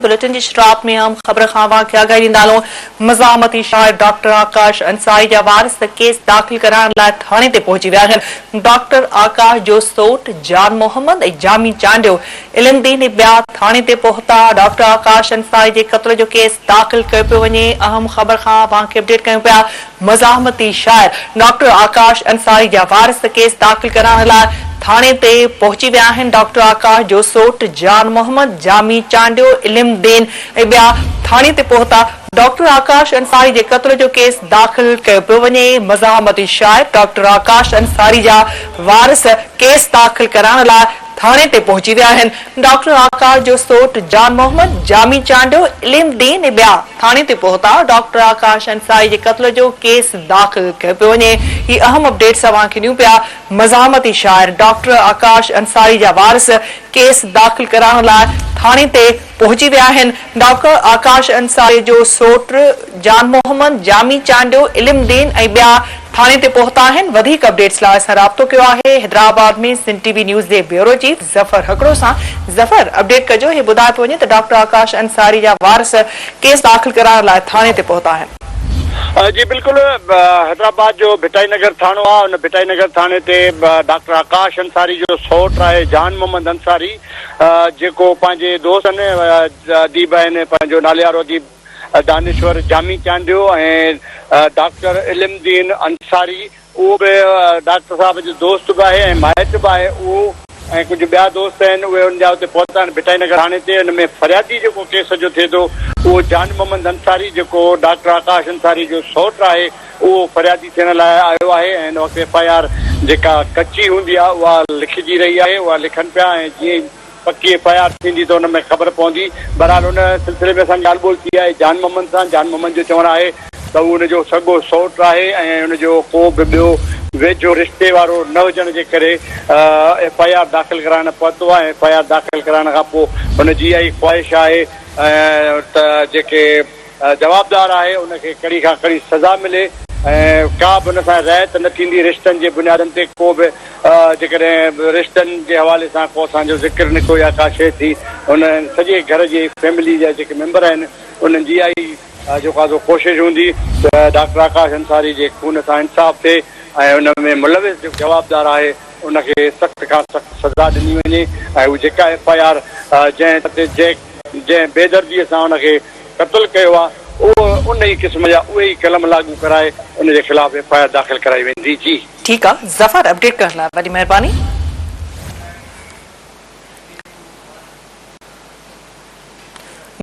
Bulletin جي شروعات ۾ اهم خبر کان اوهان کي آگاهي ڏيندا هلون، مزاحمتي شاعر ڊاڪٽر آڪاش انصاري جا وارث ڪيس داخل ڪرائڻ لاء ٿاڻي تي پهچي ويا آهن، ڊاڪٽر آڪاش جو سوٽ جان محمد ۽ جامي چانڊيو، علم دين ۽ ٻيا ٿاڻي تي پهتا، ڊاڪٽر آڪاش انصاري جي قتل جو ڪيس داخل ڪيو پيو وڃي، اهم خبر کان اوهان کي اپڊيٽ ڪيون پيا، مزاحمتي شاعر ڊاڪٽر آڪاش انصاري جا وارث ڪيس داخل ڪرائڻ لاء ٿاڻي تي پهچي ويا آهن، ڊاڪٽر آڪاش جو سوٽ جان محمد، جامي چانڊيو، علم دين ۽ ٻيا ٿاڻي تي پهتا، ڊاڪٽر آڪاش انصاري جي قتل جو ڪيس داخل ڪيو پيو وڃي، مزاحمتي شاعر ڊاڪٽر آڪاش انصاري جا وارث ڪيس داخل ڪرائڻ لاء ٿاڻي تي پهچي ويا آهن، ڊاڪٽر آڪاش جو سوٽ جان محمد، جامي چانڊيو، عليم دين ۽ ٻيا ٿاڻي تي پهتا، ڊاڪٽر آڪاش انصاري جي قتل جو ڪيس داخل ڪيو پيو وڃي، هي اهم اپڊيٽس اوهان کي ڏيون پيا، مزاحمتي شاعر ڊاڪٽر آڪاش انصاري جا وارث ڪيس داخل ڪرائڻ لاء ٿاڻي تي پهچي ويا آهن، ڊاڪٽر آڪاش انصاري جو سوٽ جان محمد، جامي چانڊيو، علم دين ۽ ٻيا ٿاڻي تي پهتا آهن، وڌيڪ اپڊيٽس لاء اسان رابطو ڪيو آهي حيدرآباد ۾ سنڌ ٽي وي نيوز جي بيورو چيف ظفر هڪڙو سان، ظفر اپڊيٽ ڪجو هي ٻڌايو پيو وڃي ته ڊاڪٽر آڪاش انصاري جا وارث ڪيس داخل ڪرائڻ لاء ٿاڻي تي پهتا آهن. جي بلڪل حيدرآباد جو ڀٽائي نگر ٿاڻو آهي ان ڀٽائي نگر ٿاڻي تي ڊاڪٽر آڪاش انصاري جو سئوٽ آهي جان محمد انصاري جيڪو پنهنجي دوستن اديب آهن پنهنجو ناليوارو اديب دانشور جامي چانڊيو ۽ ڊاڪٽر علم الدين انصاري اهو به ڊاڪٽر صاحب جو دوست به آهي ۽ مائٽ به آهي اهو ۽ ڪجهه ٻيا دوست آهن اهي ان جا اتي پهتا آهن ڀٽائي نگر ٿاڻي تي ان ۾ فريادي جيڪو ڪيس جو ٿئي ٿو اهو جان محمد انصاري جيڪو ڊاڪٽر آڪاش انصاري جو سئوٽ آهي اهو فريادي ٿيڻ لاء آيو آهي ۽ هن وقت ايف I R جيڪا ڪچي هوندي آهي اها لکجي رهي آهي اها لکن پيا ۽ جيئن ئي پڪي ايف I R ٿيندي ته ان ۾ خبر پوندي. بهرحال ان سلسلي ۾ اسان جي ڳالهه ٻولهه ٿي آهي جان محمد سان، جان محمد جو چوڻ آهي ته هو ان جو سڳو سئوٽ آهي ۽ ان جو ڪو به ٻيو ويجهو رشتي وارو نه هجڻ جي ڪري ايف I R داخل ڪرائڻ پهتو آهي ۽ ايف I R داخل ڪرائڻ کان پوء هن جي اها ئي خواهش آهي ته جيڪي جوابدار آهي ان کي ڪڙي کان ڪڙي سزا ملي ۽ ڪا به ان سان رعايت نه ٿيندي رشتن جي بنيادن تي ڪو به جيڪڏهن رشتن جي حوالي سان ڪو اسان جو ذڪر نڪتو يا ڪا شيء ٿي ان سڄي گهر جي فيملي جا جيڪي ميمبر آهن انهن جي اها ئي جيڪو آهي سو ڪوشش هوندي ته ڊاڪٽر آڪاش انصاري جي خون سان انصاف ٿئي ۽ ان ۾ ملوث جيڪو جوابدار آهي ان کي سخت کان سخت سزا ڏني وڃي ۽ هو جيڪا ايف I R جنهن جنهن بيدردي سان ان کي قتل ڪيو آهي اهو ان ئي قسم جا اهي ئي قلم لاڳو ڪرائي ان جي خلاف ايف I R داخل ڪرائي ويندي جي. ٺيڪ آ ظفر اپڊيٽ ڪرڻ لاء وڏي مهرباني.